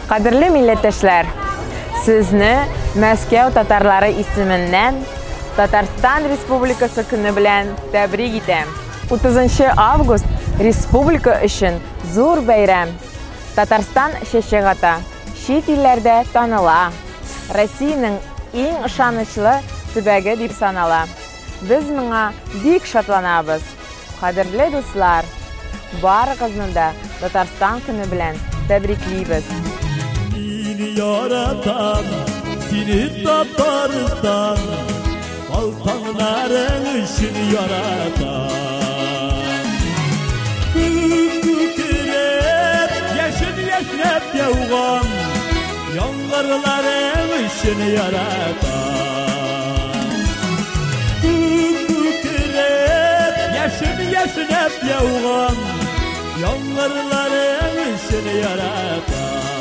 Кадерле милләттәшләр, сезне Мәскәү татарлары исеменнән Татарстан Республикасы көне белән тәбрик итәм. 30 август республика өчен зур бәйрәм. Татарстан чәчәк ата, чит илләрдә таныла. Россиянең иң ышанычлы төбәге дип санала. Без моңа бик шатланабыз. Кадерле дуслар, барыгызны да Татарстан көне белән тәбриклибез. Мин яратам сине, Татарстан, Балтаңнарың өчен яратам. Күк күкрәп, яшен яшьнәп яуган яңгырларың өчен яратам. Күк күкрәп, яшен яшьнәп яуган яңгырларың өчен яратам.